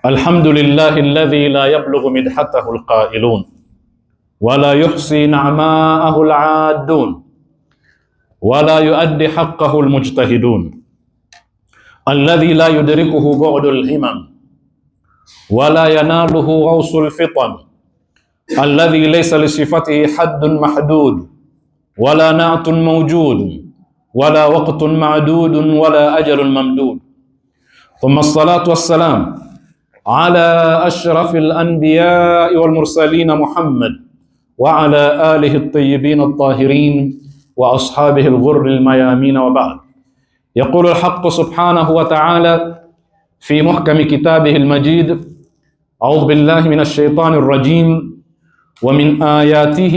الحمد لله الذي لا يبلغ مدحته القائلون ولا يحصي نعماءه العادون ولا يؤدي حقه المجتهدون الذي لا يدركه بعد الهمم ولا يناله غوص الفطن الذي ليس لصفته حد محدود ولا نعت موجود ولا وقت معدود ولا أجل ممدود ثم الصلاة والسلام على أشرف الأنبياء والمرسلين محمد وعلى آله الطيبين الطاهرين وأصحابه الغر الميامين وبعد. يقول الحق سبحانه وتعالى في محكم كتابه المجيد: أعوذ بالله من الشيطان الرجيم، ومن آياته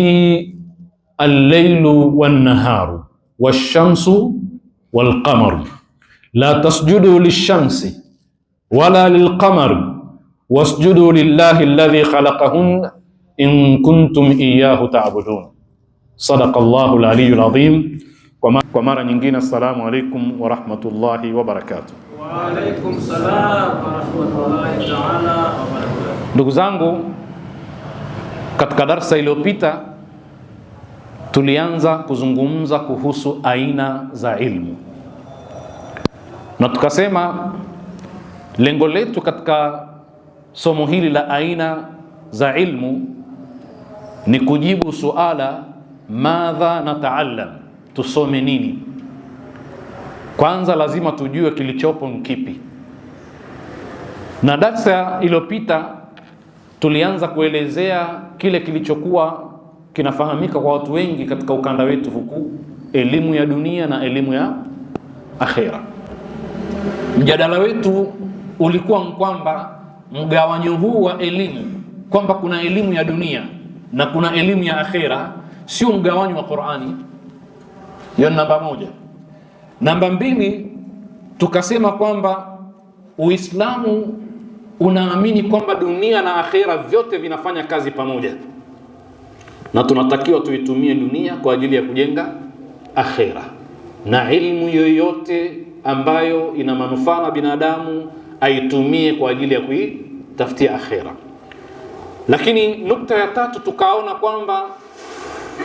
الليل والنهار والشمس والقمر لا تسجدوا للشمس ولا للقمر واسجدوا لله الذي خلقهن إن كنتم إياه تعبدون. صدق الله العلي العظيم. Kwa mara nyingine, assalamu alaikum wa rahmatullahi wa barakatuh. Wa alaikum salam wa rahmatullahi ta'ala wa barakatuh. Ndugu zangu, katika darsa iliyopita tulianza kuzungumza kuhusu aina za ilmu, na tukasema lengo letu katika somo hili la aina za ilmu ni kujibu suala madha nataallam, tusome nini? Kwanza lazima tujue kilichopo ni kipi. Na darsa iliyopita tulianza kuelezea kile kilichokuwa kinafahamika kwa watu wengi katika ukanda wetu huku, elimu ya dunia na elimu ya akhera. Mjadala wetu ulikuwa kwamba mgawanyo huu wa elimu, kwamba kuna elimu ya dunia na kuna elimu ya akhera, sio mgawanyo wa Qur'ani. Hiyo ni namba moja. Namba mbili, tukasema kwamba Uislamu unaamini kwamba dunia na akhera vyote vinafanya kazi pamoja, na tunatakiwa tuitumie dunia kwa ajili ya kujenga akhera, na ilmu yoyote ambayo ina manufaa na binadamu aitumie kwa ajili ya kuitafutia akhera. Lakini nukta ya tatu tukaona kwamba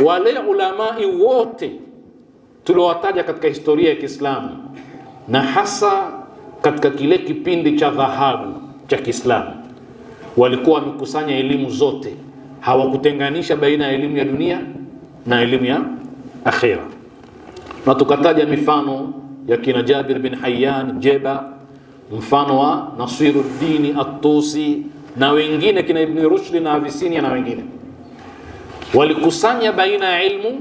wale ulamai wote tuliowataja katika historia ya Kiislamu na hasa katika kile kipindi cha dhahabu cha Kiislamu walikuwa wamekusanya elimu zote, hawakutenganisha baina ya elimu ya dunia na elimu ya akhera. Na tukataja mifano ya kina Jabir bin Hayyan Jeba, mfano wa Nasiruddin At-Tusi na wengine kina Ibn Rushd na Avicenna na wengine, walikusanya baina ya ilmu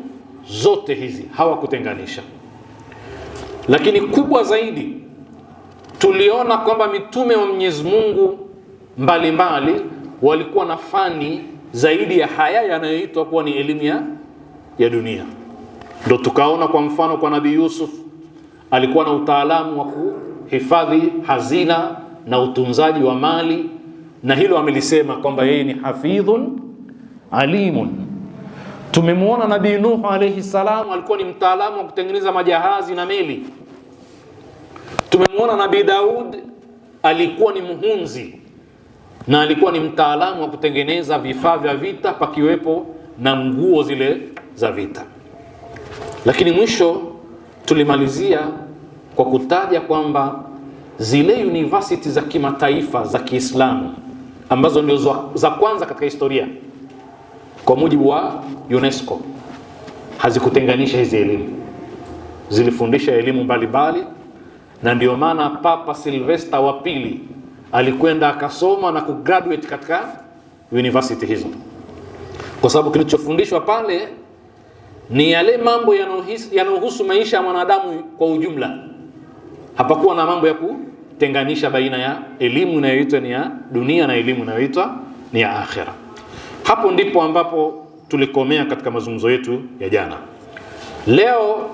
zote hizi, hawakutenganisha. Lakini kubwa zaidi tuliona kwamba mitume wa Mwenyezi Mungu mbalimbali walikuwa na fani zaidi ya haya yanayoitwa kuwa ni elimu ya dunia. Ndo tukaona kwa mfano kwa Nabii Yusuf alikuwa na utaalamu wa kuhifadhi hazina na utunzaji wa mali, na hilo amelisema kwamba yeye ni hafidhun alimun. Tumemwona Nabii Nuhu alayhi salam alikuwa ni mtaalamu wa kutengeneza majahazi na meli. Tumemwona Nabii Daud alikuwa ni muhunzi na alikuwa ni mtaalamu wa kutengeneza vifaa vya vita, pakiwepo na nguo zile za vita. Lakini mwisho tulimalizia kwa kutaja kwamba zile university za kimataifa za Kiislamu ambazo ndio za kwanza katika historia kwa mujibu wa UNESCO hazikutenganisha hizi elimu, zilifundisha elimu mbalimbali, na ndio maana Papa Silvester wa pili alikwenda akasoma na kugraduate katika university hizo, kwa sababu kilichofundishwa pale ni yale mambo yanayohusu maisha ya mwanadamu kwa ujumla. Hapakuwa na mambo ya kutenganisha baina ya elimu inayoitwa ni ya dunia na elimu inayoitwa ni ya akhera. Hapo ndipo ambapo tulikomea katika mazungumzo yetu ya jana. Leo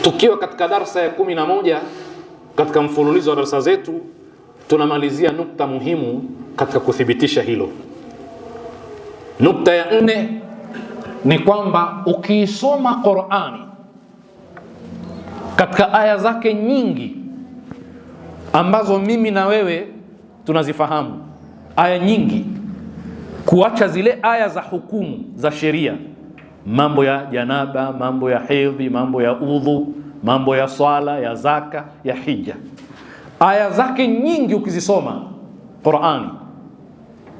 tukiwa katika darsa ya 11 katika mfululizo wa darsa zetu, tunamalizia nukta muhimu katika kuthibitisha hilo. Nukta ya 4 ni kwamba ukiisoma Qur'ani katika aya zake nyingi ambazo mimi na wewe tunazifahamu aya nyingi, kuacha zile aya za hukumu za sheria, mambo ya janaba, mambo ya hedhi, mambo ya udhu, mambo ya swala, ya zaka, ya hija. Aya zake nyingi ukizisoma Qur'ani,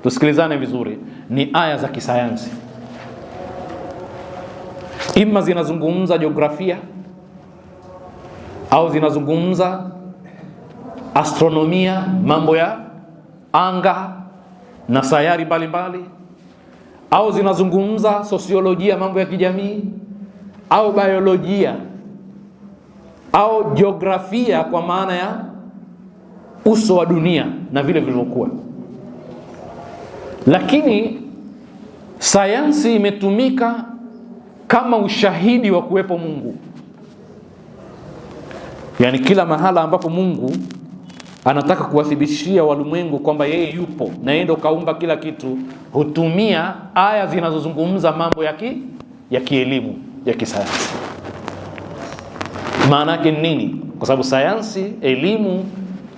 tusikilizane vizuri, ni aya za kisayansi, ima zinazungumza jiografia au zinazungumza astronomia, mambo ya anga na sayari mbalimbali, au zinazungumza sosiolojia, mambo ya kijamii, au biolojia au jiografia kwa maana ya uso wa dunia na vile vilivyokuwa. Lakini sayansi imetumika kama ushahidi wa kuwepo Mungu, yaani kila mahala ambapo Mungu anataka kuwathibitishia walimwengu kwamba yeye yupo na yeye ndo kaumba kila kitu, hutumia aya zinazozungumza mambo ya kielimu ya kisayansi. Maana yake ni nini? Kwa sababu sayansi, elimu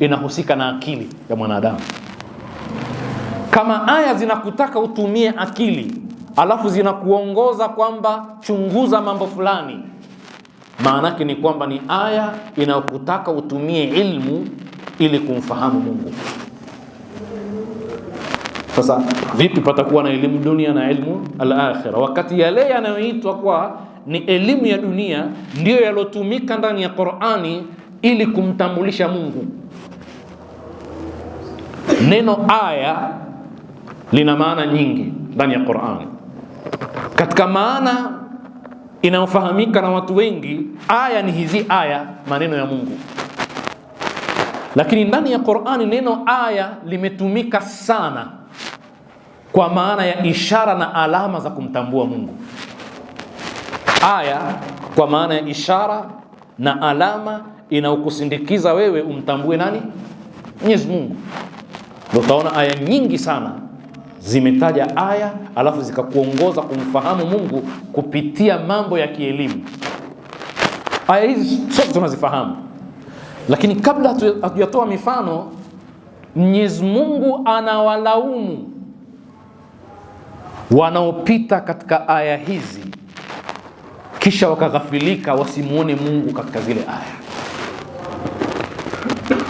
inahusika na akili ya mwanadamu. Kama aya zinakutaka utumie akili alafu zinakuongoza kwamba chunguza mambo fulani, maana yake ni kwamba ni aya inayokutaka utumie ilmu ili kumfahamu Mungu. Sasa vipi patakuwa na elimu dunia na ilmu al-akhira, wakati yale yanayoitwa kwa ni elimu ya dunia ndiyo yalotumika ndani ya Qur'ani ili kumtambulisha Mungu? Neno aya lina maana nyingi ndani ya Qur'ani. Katika maana inayofahamika na watu wengi, aya ni hizi aya, maneno ya Mungu. Lakini ndani ya Qur'ani neno aya limetumika sana kwa maana ya ishara na alama za kumtambua Mungu. Aya kwa maana ya ishara na alama inayokusindikiza wewe umtambue nani? Mwenyezi Mungu. Ndio utaona aya nyingi sana zimetaja aya alafu zikakuongoza kumfahamu Mungu kupitia mambo ya kielimu. Aya hizi sote tunazifahamu, lakini kabla hatujatoa mifano, Mwenyezi Mungu anawalaumu wanaopita katika aya hizi kisha wakaghafilika wasimuone Mungu katika zile aya.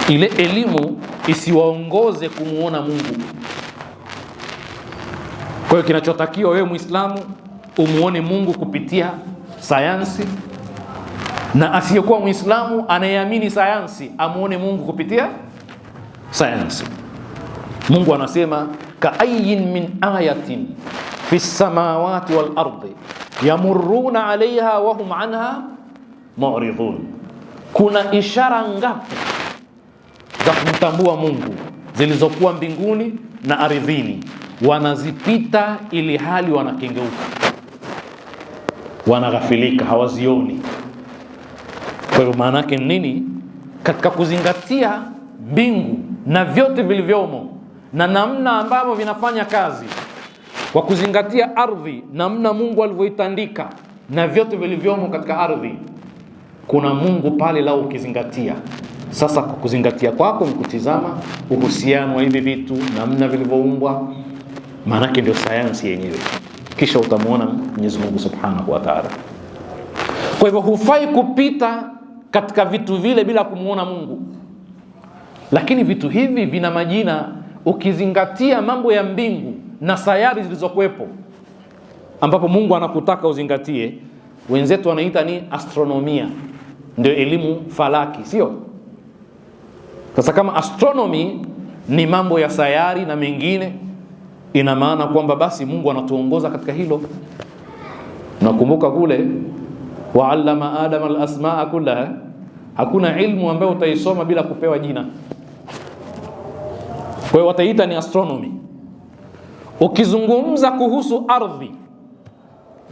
Ile elimu isiwaongoze kumuona Mungu. Kwa hiyo kinachotakiwa wewe Muislamu umuone Mungu kupitia sayansi, na asiyekuwa Muislamu anayeamini sayansi amuone Mungu kupitia sayansi. Mungu anasema kaayin min ayatin fi samawati wal ardi yamurruna alaiha wa hum anha mu'ridun. Kuna ishara ngapi za kumtambua Mungu zilizokuwa mbinguni na ardhini, wanazipita ili hali wanakengeuka, wanaghafilika, hawazioni. Kwa hivyo maana yake nini? Katika kuzingatia mbingu na vyote vilivyomo na namna ambavyo vinafanya kazi, kwa kuzingatia ardhi, namna Mungu alivyoitandika na vyote vilivyomo katika ardhi, kuna Mungu pale lao ukizingatia. Sasa kwa kuzingatia kwako ni kutizama uhusiano wa hivi vitu, namna vilivyoumbwa, maanake ndio sayansi yenyewe, kisha utamwona Mwenyezi Mungu Subhanahu wa Ta'ala. Kwa hivyo hufai kupita katika vitu vile bila kumwona Mungu, lakini vitu hivi vina majina. Ukizingatia mambo ya mbingu na sayari zilizokuwepo, ambapo Mungu anakutaka uzingatie, wenzetu wanaita ni astronomia, ndio elimu falaki, sio? Sasa kama astronomy ni mambo ya sayari na mengine, ina maana kwamba basi Mungu anatuongoza katika hilo. Nakumbuka kule waallama adama alasmaa kullaha, hakuna ilmu ambayo utaisoma bila kupewa jina. Kwa hiyo wataita ni astronomy. Ukizungumza kuhusu ardhi,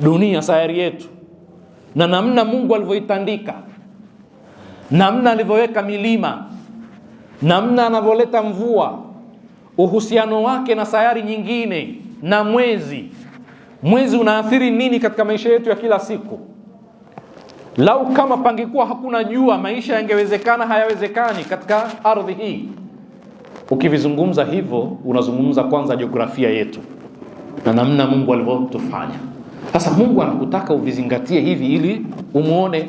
dunia, sayari yetu na namna Mungu alivyoitandika, namna alivyoweka milima, namna anavyoleta mvua, uhusiano wake na sayari nyingine na mwezi, mwezi unaathiri nini katika maisha yetu ya kila siku? Lau kama pangekuwa hakuna jua, maisha yangewezekana? Hayawezekani katika ardhi hii. Ukivizungumza hivyo, unazungumza kwanza jiografia yetu na namna Mungu alivyotufanya. Sasa Mungu anakutaka uvizingatie hivi ili umuone.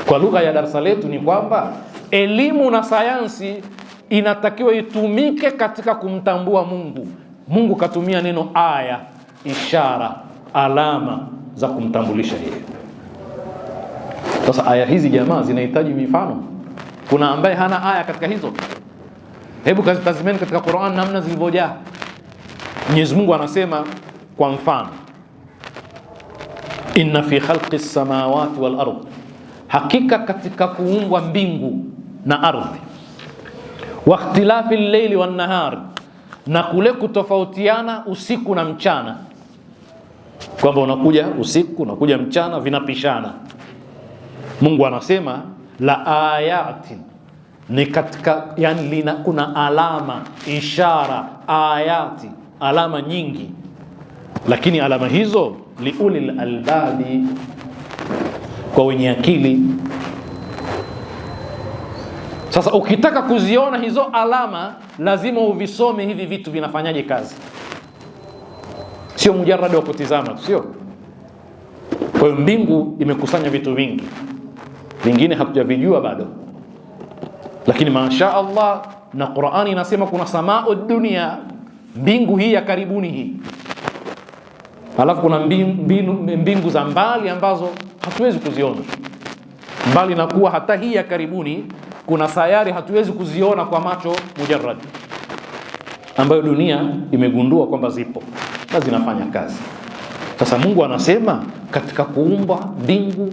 Kwa lugha ya darasa letu ni kwamba elimu na sayansi inatakiwa itumike katika kumtambua Mungu. Mungu katumia neno aya, ishara, alama za kumtambulisha yeye. Sasa aya hizi jamaa zinahitaji mifano. Kuna ambaye hana aya katika hizo? Hebu kazitazimeni katika Qur'an namna zilivyojaa. Mwenyezi Mungu anasema kwa mfano, inna fi khalqi samawati wal ardh, hakika katika kuumbwa mbingu na ardhi, wa ikhtilafi llaili wan nahar, na kule kutofautiana usiku na mchana, kwamba unakuja usiku unakuja mchana, vinapishana. Mungu anasema la ayatin ni katika, yani lina, kuna alama ishara, ayati, alama nyingi, lakini alama hizo liulil albabi, kwa wenye akili. Sasa ukitaka kuziona hizo alama lazima uvisome hivi vitu vinafanyaje kazi, sio mujarrad wa kutizama tu, sio. Kwa hiyo mbingu imekusanya vitu vingi, vingine hatujavijua bado, lakini masha Allah, na Qur'ani inasema kuna samau dunia, mbingu hii ya karibuni hii, alafu kuna mbingu za mbali ambazo hatuwezi kuziona. Mbali na kuwa hata hii ya karibuni kuna sayari hatuwezi kuziona kwa macho mujarrad, ambayo dunia imegundua kwamba zipo na zinafanya kazi. Sasa Mungu anasema katika kuumba mbingu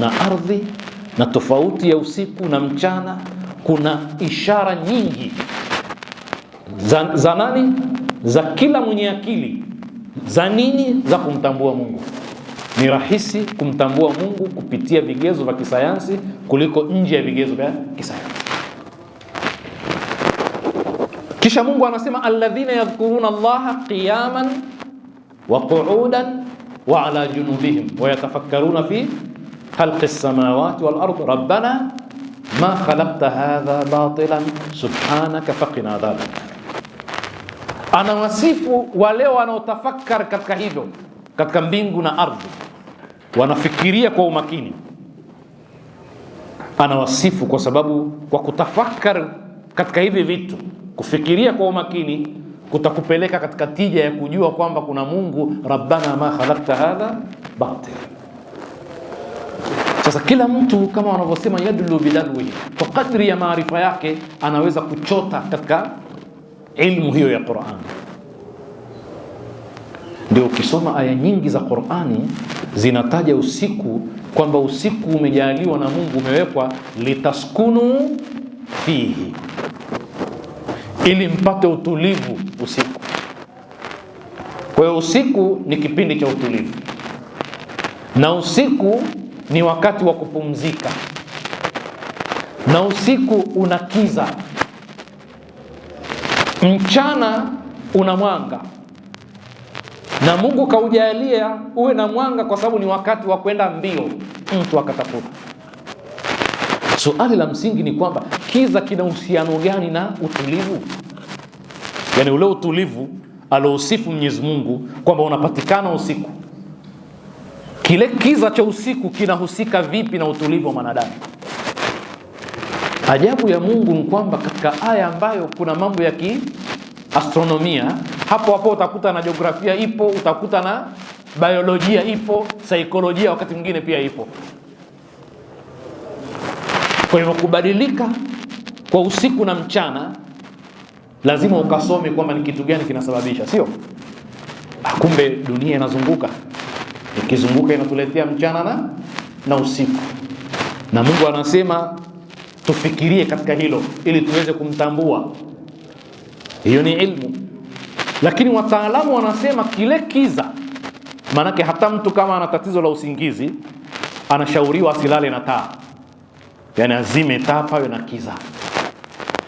na ardhi na tofauti ya usiku na mchana kuna ishara nyingi za nani? Za kila mwenye akili. Za nini? Za kumtambua Mungu. Ni rahisi kumtambua Mungu kupitia vigezo vya kisayansi kuliko nje ya vigezo vya kisayansi. Kisha Mungu anasema alladhina yadhkuruna Allaha qiyaman wa qu'udan wa ala junubihim wa yatafakkaruna fi khalqi samawati wal ard rabbana ma khalaqta hadha batilan subhanaka faqina adhaban. Anawasifu wale wanaotafakar katika hivyo, katika mbingu na ardhi, wanafikiria kwa umakini. Anawasifu kwa sababu kwa kutafakar katika hivi vitu, kufikiria kwa umakini kutakupeleka katika tija ya kujua kwamba kuna Mungu. Rabbana ma khalaqta hadha batil. Sasa kila mtu kama wanavyosema yadlu bidalwihi, kwa kadri ya maarifa yake anaweza kuchota katika ilmu hiyo ya Qur'an. Ndio ukisoma aya nyingi za Qur'ani zinataja usiku kwamba usiku umejaliwa na Mungu, umewekwa litaskunu fihi, ili mpate utulivu usiku. Kwa hiyo usiku ni kipindi cha utulivu, na usiku ni wakati wa kupumzika, na usiku una kiza, mchana una mwanga, na Mungu kaujalia uwe na mwanga kwa sababu ni wakati wa kwenda mbio, mtu akatafuta. Suali la msingi ni kwamba kiza kina uhusiano gani na utulivu? Yaani ule utulivu alousifu Mwenyezi Mungu kwamba unapatikana usiku, kile kiza cha usiku kinahusika vipi na utulivu wa mwanadamu? Ajabu ya Mungu ni kwamba katika aya ambayo kuna mambo ya kiastronomia, hapo hapo utakuta na jiografia ipo, utakuta na biolojia ipo, saikolojia wakati mwingine pia ipo. Kwa hivyo kubadilika kwa usiku na mchana lazima ukasome kwamba ni kitu gani kinasababisha, sio? Kumbe dunia inazunguka, ikizunguka inatuletea mchana na usiku, na Mungu anasema tufikirie katika hilo ili tuweze kumtambua. Hiyo ni ilmu, lakini wataalamu wanasema kile kiza, maanake hata mtu kama ana tatizo la usingizi anashauriwa asilale na taa, yaani azime taa pawe na kiza,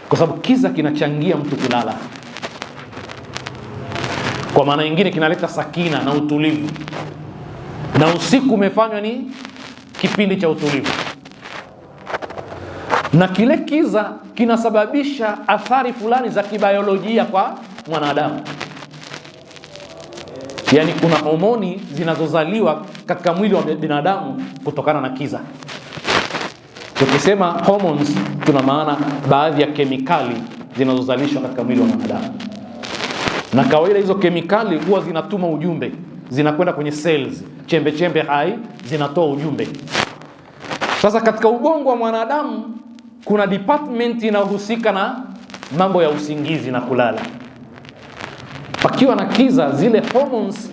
kwa sababu kiza kinachangia mtu kulala. Kwa maana nyingine kinaleta sakina na utulivu, na usiku umefanywa ni kipindi cha utulivu. Na kile kiza kinasababisha athari fulani za kibayolojia kwa mwanadamu. Yaani kuna homoni zinazozaliwa katika mwili wa binadamu kutokana na kiza. Tukisema hormones, tuna maana baadhi ya kemikali zinazozalishwa katika mwili wa mwanadamu, na kawaida hizo kemikali huwa zinatuma ujumbe, zinakwenda kwenye cells, chembe chembe hai zinatoa ujumbe. Sasa katika ubongo wa mwanadamu kuna department inayohusika na mambo ya usingizi na kulala. Pakiwa na kiza, zile hormones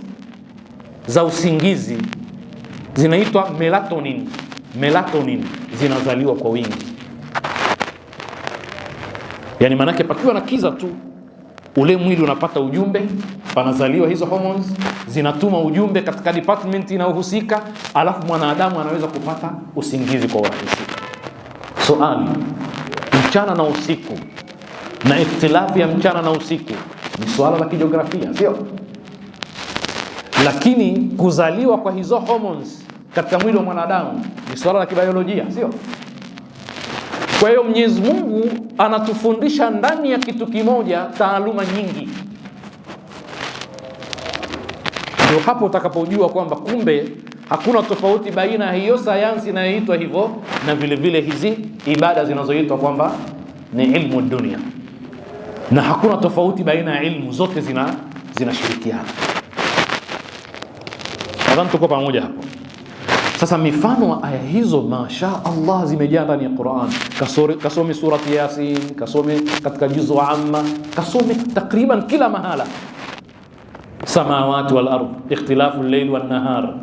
za usingizi zinaitwa melatonin. Melatonin zinazaliwa kwa wingi. Yani maanake pakiwa na kiza tu, ule mwili unapata ujumbe, panazaliwa hizo hormones, zinatuma ujumbe katika department inayohusika, alafu mwanadamu anaweza kupata usingizi kwa urahisi. Swali, mchana na usiku na ikhtilafu ya mchana na usiku ni swala la kijiografia, sio? Lakini kuzaliwa kwa hizo hormones katika mwili wa mwanadamu ni swala la kibiolojia, sio? Kwa hiyo Mwenyezi Mungu anatufundisha ndani ya kitu kimoja taaluma nyingi. Ndio hapo utakapojua kwamba kumbe hakuna tofauti baina ya hiyo sayansi inayoitwa hivyo na vile vile hizi ibada zinazoitwa kwamba ni ilmu dunia, na hakuna tofauti baina ya ilmu zote, zinashirikiana. Nadhani tuko pamoja hapo. Sasa mifano wa aya hizo masha Allah zimejaa ndani ya Qur'an. Kasome surati Yasin, kasome katika juzu amma, kasome takriban kila mahala. Samawati wal ard, ikhtilafu al-layl wan nahar.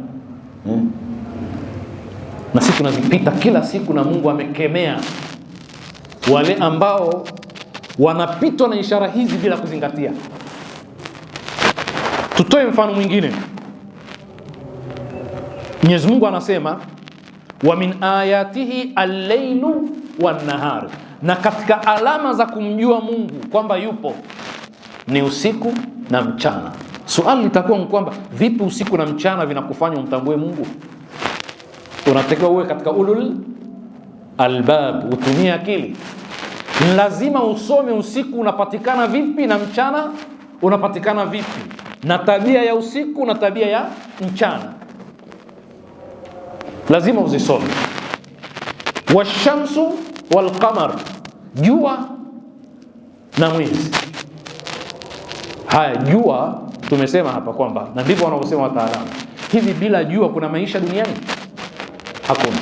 Na sisi tunazipita kila siku, na Mungu amekemea wale ambao wanapitwa na ishara hizi bila kuzingatia. Tutoe mfano mwingine. Mwenyezi Mungu anasema wa min ayatihi al-lailu wan-nahar, na katika alama za kumjua Mungu kwamba yupo ni usiku na mchana. Swali litakuwa ni kwamba vipi usiku na mchana vinakufanya umtambue Mungu? Unatakiwa uwe katika ulul albab, utumie akili. Lazima usome usiku unapatikana vipi na mchana unapatikana vipi, na tabia ya usiku na tabia ya mchana lazima uzisome. Washamsu walqamar, jua na mwezi. Haya, jua tumesema hapa kwamba, na ndivyo wanavyosema wataalamu, hivi bila jua kuna maisha duniani? Hakuna.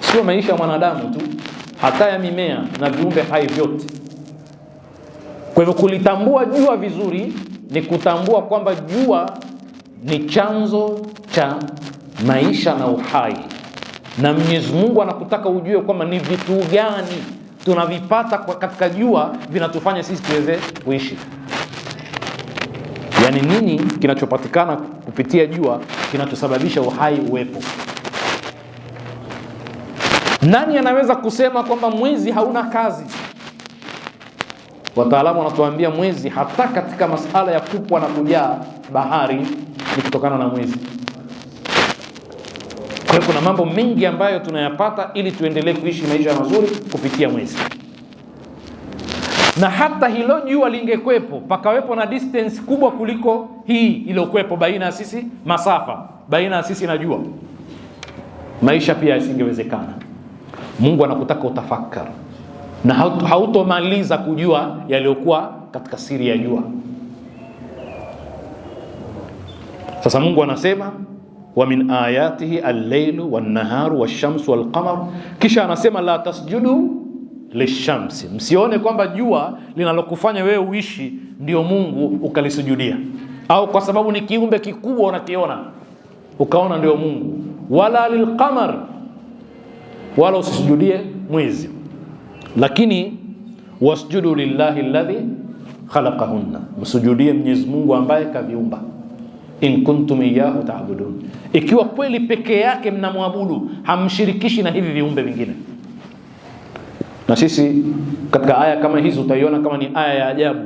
Sio maisha ya mwanadamu tu, hata ya mimea na viumbe hai vyote. Kwa hivyo kulitambua jua vizuri ni kutambua kwamba jua ni chanzo cha maisha na uhai, na Mwenyezi Mungu anakutaka ujue kwamba ni vitu gani tunavipata katika jua vinatufanya sisi tuweze kuishi. Yaani nini kinachopatikana kupitia jua kinachosababisha uhai uwepo? Nani anaweza kusema kwamba mwezi hauna kazi? Wataalamu wanatuambia mwezi hata katika masala ya kupwa na kujaa bahari ni kutokana na mwezi. Kwa hiyo kuna mambo mengi ambayo tunayapata ili tuendelee kuishi maisha mazuri kupitia mwezi. Na hata hilo jua lingekwepo, pakawepo na distance kubwa kuliko hii iliyokuwepo baina ya sisi, masafa baina ya sisi na jua, maisha pia yasingewezekana. Mungu anakutaka utafakari na hautomaliza kujua yaliyokuwa katika siri ya jua. Sasa Mungu anasema wa min ayatihi al-lailu wan-naharu wash-shamsu wal-qamar, kisha anasema la tasjudu lishamsi, msione kwamba jua linalokufanya wewe uishi ndio Mungu ukalisujudia, au kwa sababu ni kiumbe kikubwa unakiona ukaona ndio Mungu. Wala lilqamar, wala usisujudie mwezi, lakini wasjudu lillahi alladhi khalaqahunna, msujudie Mwenyezi Mungu ambaye kaviumba. In kuntum iyyahu ta'budun, ikiwa kweli pekee yake mnamwabudu, hamshirikishi na hivi viumbe vingine. Na sisi katika aya kama hizi utaiona kama ni aya ya ajabu,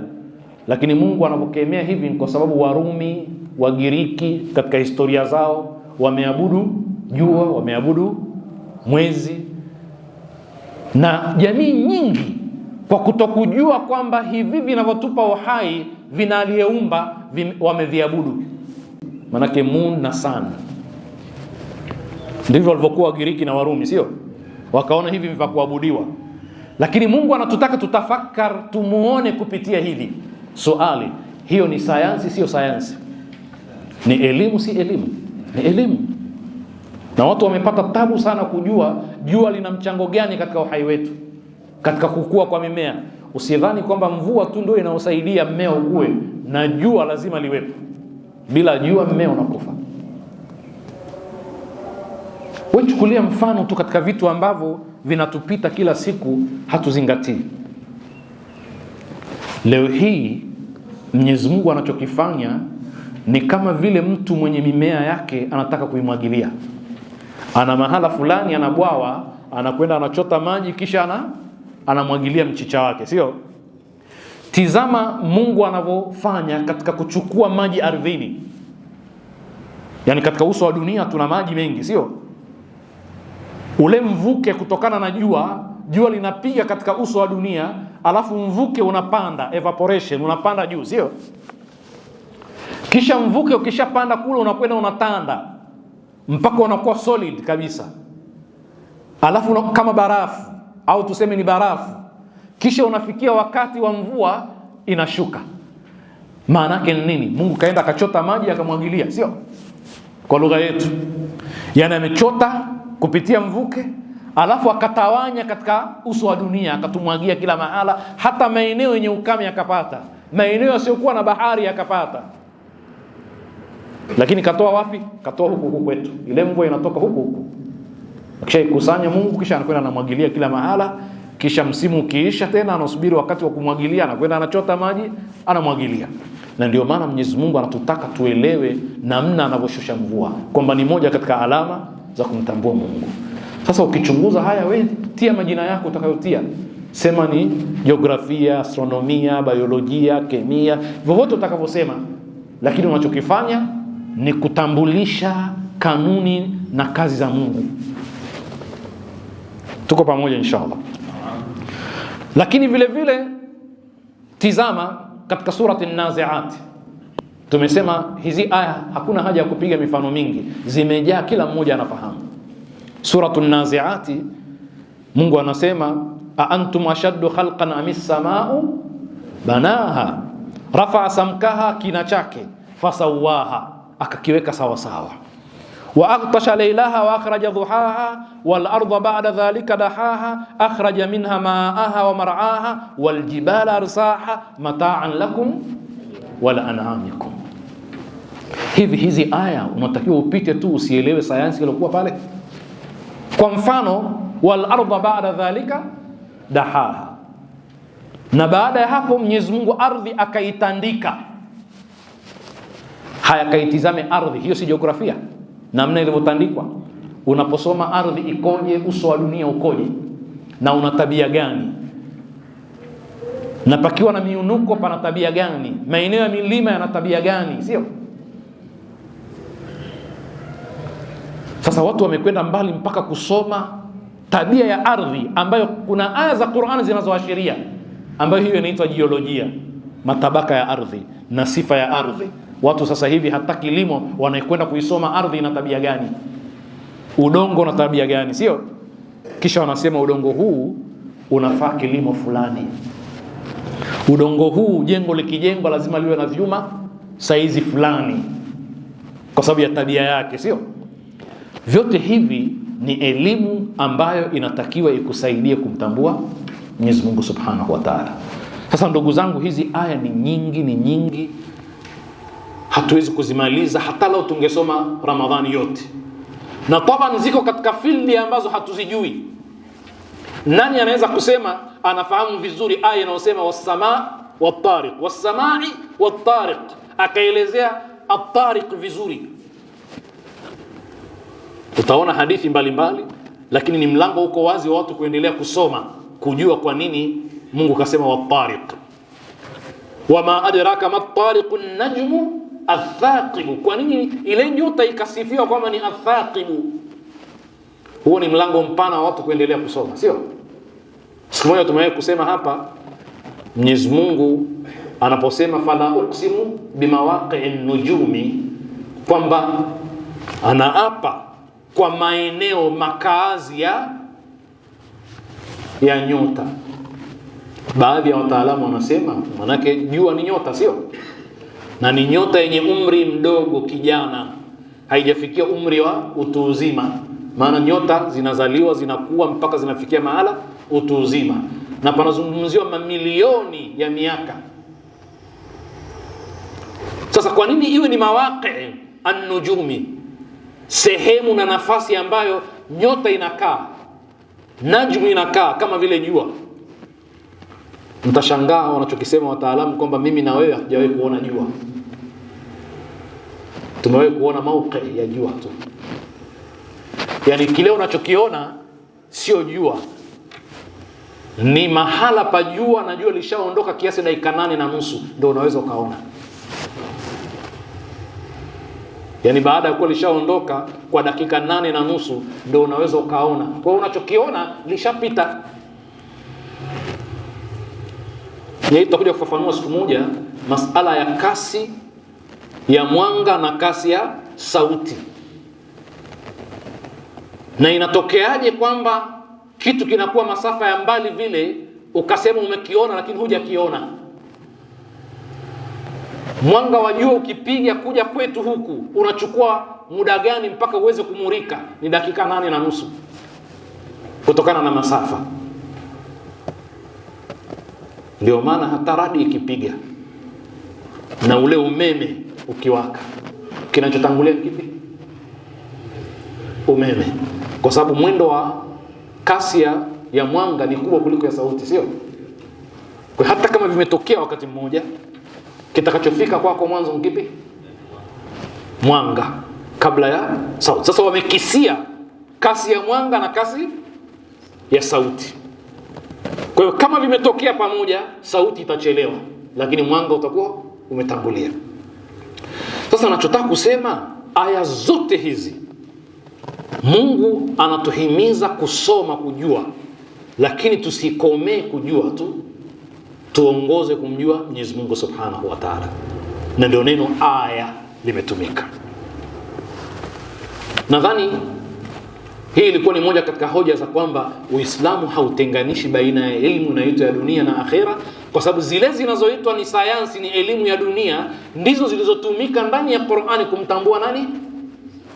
lakini Mungu anapokemea hivi ni kwa sababu Warumi, Wagiriki katika historia zao wameabudu jua, wameabudu mwezi. Na jamii nyingi kwa kutokujua kwamba hivi vinavyotupa uhai vina aliyeumba, wameviabudu. Manake moon na sun ndivyo walivyokuwa Wagiriki na Warumi, sio? Wakaona hivi vya kuabudiwa, lakini Mungu anatutaka tutafakar, tumuone kupitia hivi. Swali, hiyo ni sayansi? Sio sayansi? Ni elimu? Si elimu? Ni elimu. Na watu wamepata tabu sana kujua jua lina mchango gani katika uhai wetu, katika kukua kwa mimea. Usidhani kwamba mvua tu ndio inaosaidia mmea ukue, na jua lazima liwepo. Bila jua mmea unakufa. Wewe chukulia mfano tu katika vitu ambavyo vinatupita kila siku hatuzingatii. Leo hii Mwenyezi Mungu anachokifanya ni kama vile mtu mwenye mimea yake anataka kuimwagilia. Ana mahala fulani, ana bwawa, anakwenda anachota maji, kisha anamwagilia mchicha wake, sio? Tizama Mungu anavyofanya katika kuchukua maji ardhini. Yaani katika uso wa dunia tuna maji mengi, sio? Ule mvuke kutokana na jua, jua linapiga katika uso wa dunia, alafu mvuke unapanda, evaporation unapanda juu, sio? Kisha mvuke ukishapanda kule unakwenda unatanda mpaka unakuwa solid kabisa, alafu kama barafu au tuseme ni barafu. Kisha unafikia wakati wa mvua inashuka. Maana yake ni nini? Mungu kaenda akachota maji akamwagilia, sio? Kwa lugha yetu, yani amechota kupitia mvuke, alafu akatawanya katika uso wa dunia, akatumwagia kila mahala, hata maeneo yenye ukame akapata, maeneo yasiyokuwa na bahari akapata. Lakini katoa wapi? Katoa huku huku kwetu. Ile mvua inatoka huku huku, akishaikusanya Mungu, kisha anakwenda anamwagilia kila mahala. Kisha msimu ukiisha tena anasubiri wakati wa kumwagilia, anakwenda anachota maji anamwagilia. Na ndio maana Mwenyezi Mungu anatutaka tuelewe namna anavyoshusha mvua, kwamba ni moja katika alama za kumtambua Mungu. Sasa ukichunguza haya, we tia majina yako utakayotia, sema ni jiografia, astronomia, biolojia, kemia, vyovyote utakavyosema, lakini unachokifanya ni kutambulisha kanuni na kazi za Mungu. Tuko pamoja inshallah. Lakini vile vile tizama katika surati An-Nazi'at, tumesema hizi aya hakuna haja ya kupiga mifano mingi, zimejaa, kila mmoja anafahamu. Suratu An-Nazi'at, Mungu anasema a antum ashaddu khalqan amis samau banaha rafa'a samkaha, kina chake, fasawaha, akakiweka sawa sawa, wa aghtasha laylaha wa akhraja duhaha wal arda ba'da dhalika dahaha akhraja minha ma'aha wa mar'aha wal jibala arsaha mata'an lakum wal an'amikum. Hivi hizi aya unatakiwa upite tu, usielewe sayansi iliyokuwa pale. Kwa mfano, wal arda ba'da dhalika dahaha, na baada ya hapo Mwenyezi Mungu ardhi akaitandika. Haya, kaitizame ardhi hiyo, si jiografia namna ilivyotandikwa? Unaposoma ardhi ikoje, uso wa dunia ukoje, na una tabia gani, na pakiwa na miunuko pana tabia gani, maeneo ya milima yana tabia gani, sio? Sasa watu wamekwenda mbali mpaka kusoma tabia ya ardhi ambayo kuna aya za Qur'an zinazoashiria, ambayo hiyo inaitwa jiolojia, matabaka ya ardhi na sifa ya ardhi. Watu sasa hivi hata kilimo wanakwenda kuisoma ardhi ina tabia gani, udongo una tabia gani, sio? Kisha wanasema udongo huu unafaa kilimo fulani, udongo huu jengo likijengwa lazima liwe na vyuma saizi fulani kwa sababu ya tabia yake, sio? Vyote hivi ni elimu ambayo inatakiwa ikusaidie kumtambua Mwenyezi Mungu Subhanahu wa Ta'ala. Sasa ndugu zangu, hizi aya ni nyingi, ni nyingi, hatuwezi kuzimaliza hata leo tungesoma Ramadhani yote, na taban ziko katika fildi ambazo hatuzijui. Nani anaweza kusema anafahamu vizuri aya inayosema wassamaa wattariq, wassamai wattariq, akaelezea attariq vizuri? Utaona hadithi mbalimbali mbali, lakini ni mlango uko wazi wa watu kuendelea kusoma kujua kwa nini Mungu kasema wattariq. Wama adraka mattariqu najmu athaqibu. Kwa nini ile nyota ikasifiwa kwamba ni athaqibu? Huo ni mlango mpana wa watu kuendelea kusoma, sio? Siku moja tumewahi kusema hapa, Mwenyezi Mungu anaposema fala uqsimu bimawaqii nujumi, kwamba anaapa kwa maeneo makazi ya nyota. Baadhi ya wataalamu wanasema manake jua ni nyota, sio? Na ni nyota yenye umri mdogo, kijana, haijafikia umri wa utu uzima. Maana nyota zinazaliwa zinakuwa mpaka zinafikia mahala utu uzima, na panazungumziwa mamilioni ya miaka. Sasa kwa nini iwe ni mawaqi an-nujumi, sehemu na nafasi ambayo nyota inakaa, najmu inakaa kama vile jua? Mtashangaa wanachokisema wataalamu kwamba mimi na wewe hatujawahi kuona jua, tumewahi kuona mauqi ya jua tu. Yani kile unachokiona sio jua, ni mahala pa jua, na jua lishaondoka kiasi dakika 8.5 ndio unaweza ukaona. Yani baada ya kuwa lishaondoka kwa dakika 8.5 ndio unaweza ukaona. Kwa hiyo unachokiona lishapita. Tutakuja kufafanua siku moja masala ya kasi ya mwanga na kasi ya sauti, na inatokeaje kwamba kitu kinakuwa masafa ya mbali vile ukasema umekiona lakini hujakiona. Mwanga wa jua ukipiga kuja kwetu huku unachukua muda gani mpaka uweze kumurika? Ni dakika 8.5 kutokana na masafa. Ndio maana hata radi ikipiga na ule umeme ukiwaka, kinachotangulia kipi? Umeme, kwa sababu mwendo wa kasi ya mwanga ni kubwa kuliko ya sauti, sio? Kwa hata kama vimetokea wakati mmoja, kitakachofika kwako mwanzo ni kipi? Mwanga kabla ya sauti. Sasa wamekisia kasi ya mwanga na kasi ya sauti. Kwa hiyo kama vimetokea pamoja, sauti itachelewa, lakini mwanga utakuwa umetangulia. Sasa nachotaka kusema, aya zote hizi Mungu anatuhimiza kusoma, kujua, lakini tusikomee kujua tu, tuongoze kumjua Mwenyezi Mungu Subhanahu wa Ta'ala. Na ndio neno aya limetumika. Nadhani hii ilikuwa ni moja katika hoja za kwamba Uislamu hautenganishi baina ya elimu inayoitwa ya dunia na akhera, kwa sababu zile zinazoitwa ni sayansi, ni elimu ya dunia, ndizo zilizotumika ndani ya Qur'ani kumtambua nani?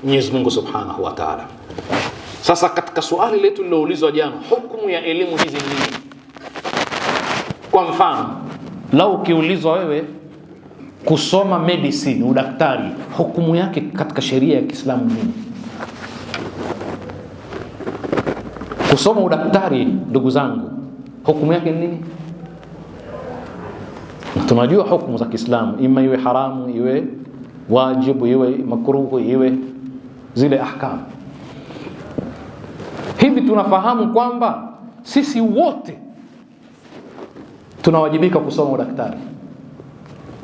Mwenyezi Mungu Subhanahu wa Ta'ala. Sasa katika swali letu liloulizwa jana, hukumu ya elimu hizi ni nini? Kwa mfano, lau ukiulizwa wewe kusoma medicine, udaktari, hukumu yake katika sheria ya Kiislamu nini? Kusoma udaktari, ndugu zangu, hukumu yake ni nini? Tunajua hukumu za Kiislamu, ima iwe haramu, iwe wajibu, iwe makruhu, iwe zile ahkamu. Hivi tunafahamu kwamba sisi wote tunawajibika kusoma udaktari,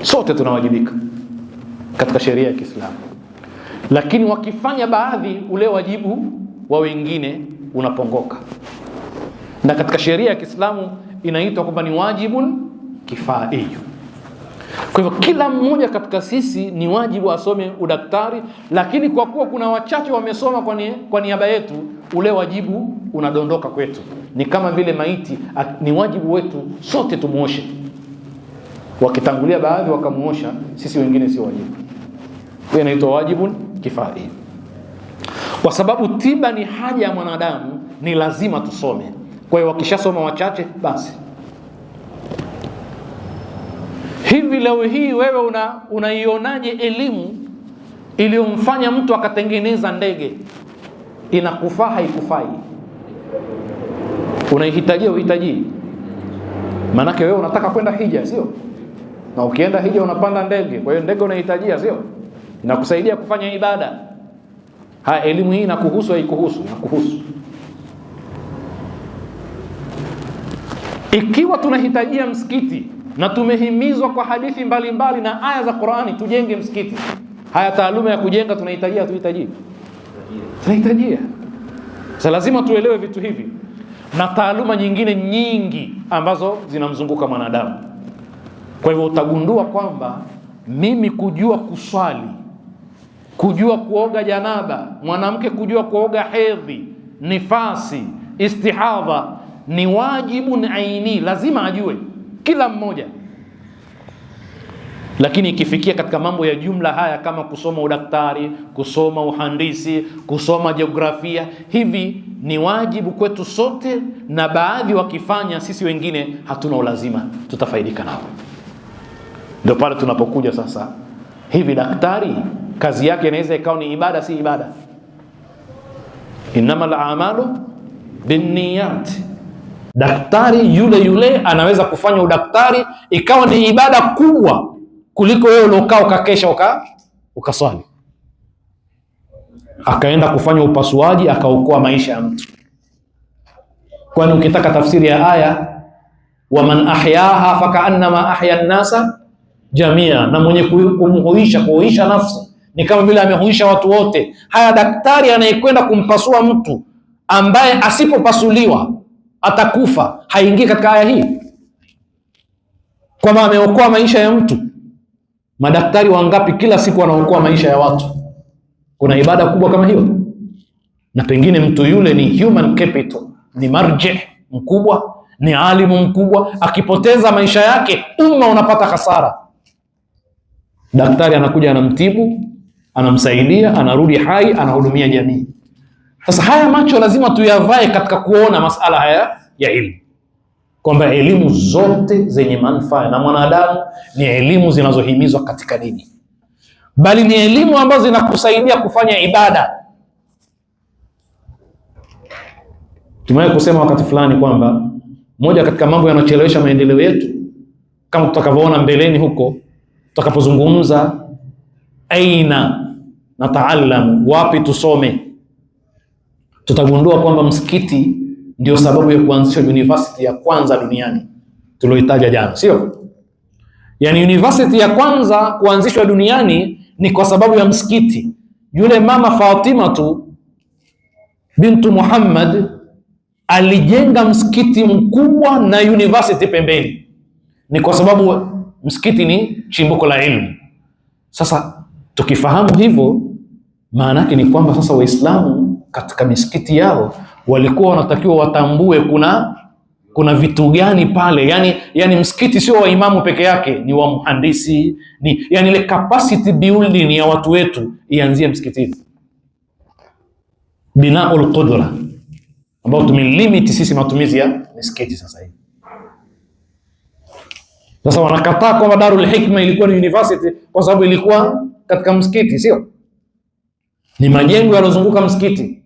sote tunawajibika katika sheria ya Kiislamu, lakini wakifanya baadhi, ule wajibu wa wengine unapongoka. Na katika sheria ya Kiislamu inaitwa kwamba ni wajibun kifaiyu. Kwa hivyo kila mmoja katika sisi ni wajibu asome udaktari, lakini kwa kuwa kuna wachache wamesoma kwa niaba yetu, ule wajibu unadondoka kwetu. Ni kama vile maiti, ni wajibu wetu sote tumuoshe. Wakitangulia baadhi wakamuosha, sisi wengine sio wajibu. Hiyo inaitwa wajibun kifai. Kwa sababu tiba ni haja ya mwanadamu, ni lazima tusome. Kwa hiyo wakishasoma wachache basi. Hivi leo hii wewe unaionaje elimu iliyomfanya mtu akatengeneza ndege? Inakufaa haikufai? Unaihitajia uhitaji? Maanake wewe unataka kwenda hija, sio? Na ukienda hija unapanda ndege, kwa hiyo ndege unahitajia, sio? Inakusaidia kufanya ibada. Haya, elimu hii inakuhusu haikuhusu? Inakuhusu. Ikiwa tunahitajia msikiti na tumehimizwa kwa hadithi mbalimbali na aya za Qur'ani tujenge msikiti, haya taaluma ya kujenga tunahitajia tuhitaji? Tunahitajia. Sasa lazima tuelewe vitu hivi. na taaluma nyingine nyingi ambazo zinamzunguka mwanadamu. Kwa hivyo utagundua kwamba mimi kujua kuswali, kujua kuoga janaba, mwanamke kujua kuoga hedhi, nifasi, istihadha ni wajibu aini, lazima ajue kila mmoja. Lakini ikifikia katika mambo ya jumla haya kama kusoma udaktari, kusoma uhandisi, kusoma jiografia, hivi ni wajibu kwetu sote, na baadhi wakifanya, sisi wengine hatuna ulazima, tutafaidika nao. Ndio pale tunapokuja sasa, hivi daktari kazi yake inaweza ikawa ni ibada, si ibada? Innamal a'malu binniyat. Daktari yule yule anaweza kufanya udaktari ikawa ni ibada kubwa kuliko wewe uliokaa ukakesha ukaswali, akaenda kufanya upasuaji akaokoa maisha ya mtu. Kwani ukitaka tafsiri ya aya waman ahyaha fakaannama ahya nnasa jamia, na mwenye kumhuisha kuhuisha nafsi ni kama vile amehuisha watu wote. Haya, daktari anayekwenda kumpasua mtu ambaye asipopasuliwa atakufa, haingii katika aya hii kwamba ameokoa maisha ya mtu. Madaktari wangapi kila siku wanaokoa maisha ya watu? Kuna ibada kubwa kama hiyo? Na pengine mtu yule ni human capital, ni marji mkubwa, ni alimu mkubwa. Akipoteza maisha yake, umma unapata hasara. Daktari anakuja anamtibu, anamsaidia, anarudi hai, anahudumia jamii. Sasa haya macho lazima tuyavae katika kuona masala haya ya ilmu, kwamba elimu zote zenye manufaa na mwanadamu ni elimu zinazohimizwa katika dini, bali ni elimu ambazo zinakusaidia kufanya ibada. Tumewahi kusema wakati fulani kwamba moja katika mambo yanayochelewesha maendeleo yetu, kama tutakavyoona mbeleni huko tutakapozungumza aina nataalamu, wapi tusome, tutagundua kwamba msikiti ndio sababu ya kuanzisha university ya kwanza duniani tulioitaja jana, sio? Yaani university ya kwanza kuanzishwa duniani ni kwa sababu ya msikiti. Yule mama Fatima tu bintu Muhammad alijenga msikiti mkubwa na university pembeni, ni kwa sababu msikiti ni chimbuko la ilmu. Sasa tukifahamu hivyo, maana yake ni kwamba sasa Waislamu katika misikiti yao walikuwa wanatakiwa watambue kuna vitu gani pale. Yani msikiti sio wa imamu peke yake, ni wa mhandisi, ni yani ile capacity building ya watu wetu ianzie msikitini, binaul qudra, ambao tumelimit sisi matumizi ya misikiti sasa hivi. Sasa wanakataa kwamba Darul Hikma ilikuwa ni university kwa sababu ilikuwa katika msikiti, sio? Ni majengo yaliyozunguka msikiti.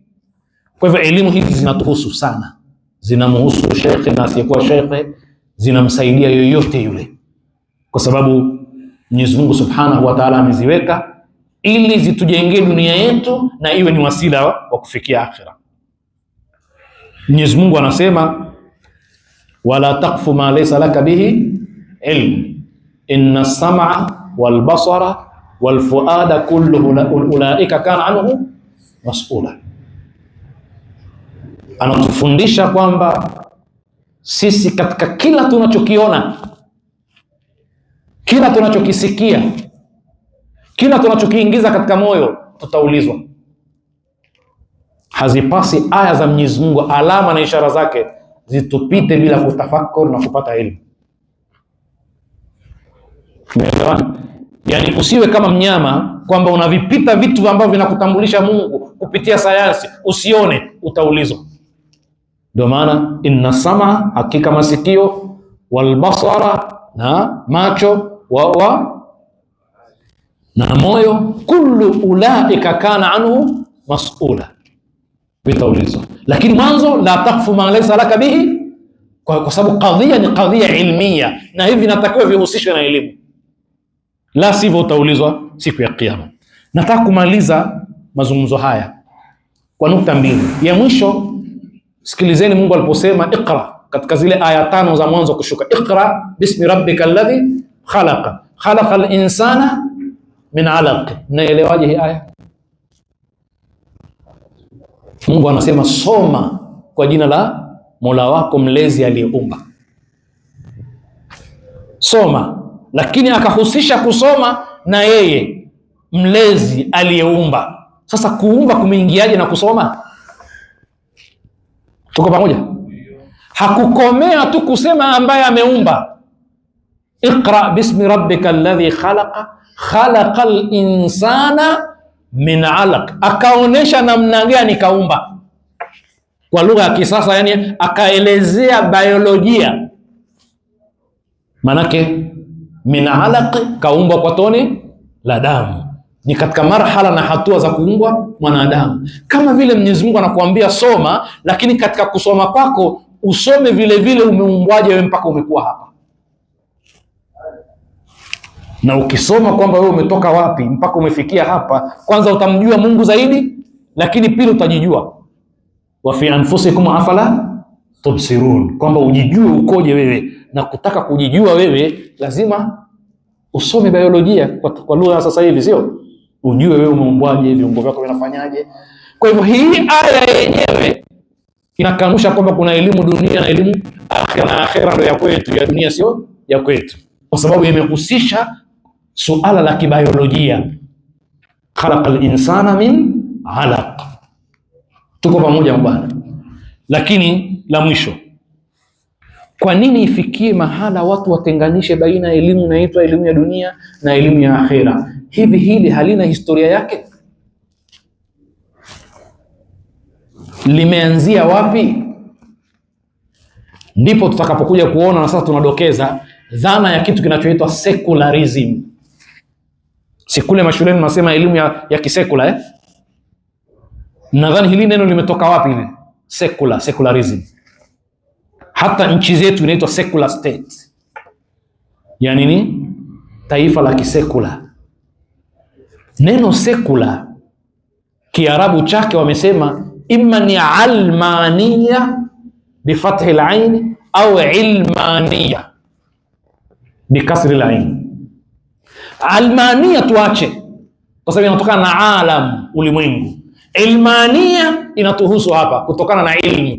Kwa hivyo elimu hizi zinatuhusu sana, zinamhusu shekhe na asiyekuwa shekhe, zinamsaidia yoyote yule, kwa sababu Mwenyezi Mungu Subhanahu wa Ta'ala ameziweka ili zitujengee dunia yetu na iwe ni wasila wa kufikia akhira. Mwenyezi Mungu anasema, wala taqfu ma laysa laka bihi ilm inna as-sam'a wal basara wal fuada kullu ulaika kana anhu mas'ula. Anatufundisha kwamba sisi katika kila tunachokiona, kila tunachokisikia, kila tunachokiingiza katika moyo tutaulizwa. Hazipasi aya za Mwenyezi Mungu, alama na ishara zake zitupite bila kutafakur na kupata elimu. Umeelewana? Yaani usiwe kama mnyama kwamba unavipita vitu ambavyo vinakutambulisha Mungu kupitia sayansi, usione, utaulizwa. Ndio maana inna sama, hakika masikio, walbasara, na macho, wa na moyo, kullu ulaika kana anhu mas'ula, vitaulizwa. Lakini mwanzo la takfu ma laysa laka bihi, kwa sababu kadhia ni kadhia ilmia, na hivi vinatakiwa vihusishwe na elimu, la sivyo utaulizwa siku ya Kiyama. Nataka kumaliza mazungumzo haya kwa nukta mbili. Ya mwisho, sikilizeni Mungu aliposema iqra katika zile aya tano za mwanzo kushuka, iqra bismi rabbika alladhi khalaqa khalaqa al-insana min alaq. Mnaelewaje hii aya? Mungu anasema soma kwa jina la Mola wako mlezi aliyeumba. Soma, lakini akahusisha kusoma na yeye mlezi aliyeumba. Sasa kuumba kumeingiaje na kusoma? Tuko pamoja? Hakukomea tu kusema ambaye ameumba. Iqra bismi rabbika alladhi khalaqa khalaqal insana min alaq, akaonesha namna gani kaumba kwa lugha ya kisasa, yani akaelezea biolojia. Manake min alaq, kaumbwa kwa tone la damu, ni katika marhala na hatua za kuumbwa mwanadamu. Kama vile Mwenyezi Mungu anakuambia soma, lakini katika kusoma kwako usome vile vile umeumbwaje wewe mpaka umekuwa hapa na ukisoma kwamba wewe umetoka wapi mpaka umefikia hapa, kwanza utamjua Mungu zaidi, lakini pili utajijua. Wa fi anfusikum afala tubsirun, kwamba ujijue ukoje wewe. Na kutaka kujijua wewe lazima usome biolojia kwa lugha ya sasa hivi, sio? Ujue wewe umeumbwaje, viungo vyako vinafanyaje. Kwa hivyo hii aya yenyewe inakanusha kwamba kuna elimu dunia na elimu akhera, na akhera ndio ya kwetu, ya dunia sio ya kwetu, kwa sababu imehusisha suala la kibiolojia, khalaqa linsana min alaq. Tuko pamoja bwana? Lakini la mwisho, kwa nini ifikie mahala watu watenganishe baina ya elimu inaitwa elimu ya dunia na elimu ya akhera? Hivi hili halina historia yake? Limeanzia wapi? Ndipo tutakapokuja kuona, na sasa tunadokeza dhana ya kitu kinachoitwa secularism. Si kule mashuleni nasema elimu ya kisekula eh? Nadhani hili neno limetoka wapi ile secular, secularism. Hata nchi zetu inaitwa secular state, yaani ni taifa la kisekula. Neno sekula Kiarabu chake wamesema imma ni almania bifathi laini au ilmania bikasri laini. Almania tuache, kwa sababu inatokana na alam, ulimwengu. Ilmania inatuhusu hapa kutokana na ilmu.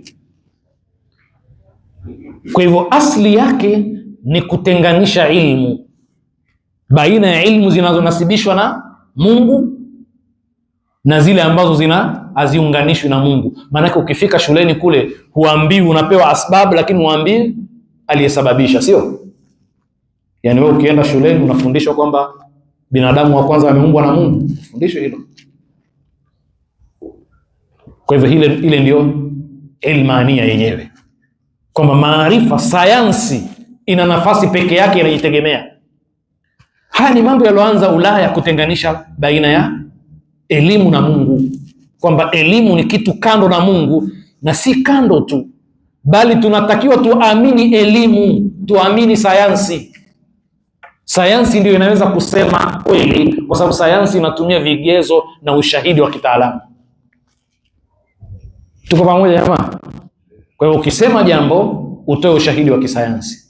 Kwa hivyo asli yake ni kutenganisha ilmu baina ya ilmu zinazonasibishwa na Mungu na zile ambazo zina haziunganishwi na Mungu. Maanake ukifika shuleni kule huambiwi, unapewa asbabu, lakini huambiwi aliyesababisha, sio? Yaani wewe ukienda shuleni unafundishwa kwamba binadamu wa kwanza ameumbwa na Mungu, fundisho hilo. Kwa hivyo ile ndio ilmania yenyewe, kwamba maarifa, sayansi ina nafasi peke yake, inajitegemea. Haya ni mambo yaliyoanza Ulaya kutenganisha baina ya elimu na Mungu, kwamba elimu ni kitu kando na Mungu, na si kando tu, bali tunatakiwa tuamini elimu, tuamini sayansi. Sayansi ndio inaweza kusema kweli, kwa sababu sayansi inatumia vigezo na ushahidi wa kitaalamu. Tuko pamoja jamaa? Kwa hiyo ukisema jambo utoe ushahidi wa kisayansi.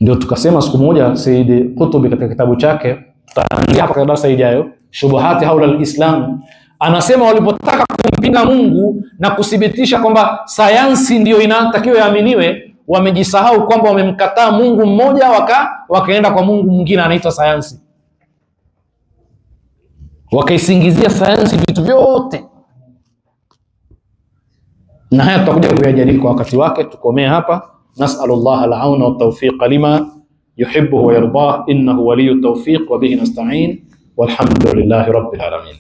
Ndio tukasema siku moja Sayyid Qutb katika kitabu chake, tutaanzia hapa katika darasa ijayo, Shubuhati haula al-Islam, anasema walipotaka kumpinga Mungu na kuthibitisha kwamba sayansi ndiyo inatakiwa iaminiwe, wamejisahau kwamba wamemkataa Mungu mmoja, wakaenda kwa Mungu mwingine anaitwa sayansi, wakaisingizia sayansi vitu vyote. Na haya tutakuja kuyajadili kwa wakati wake. Tukomee hapa. Nasalullah al-auna wa tawfiqa lima yuhibbuhu wa yardah innahu waliyyu tawfiq wa bihi nasta'in walhamdulillahi rabbil alamin.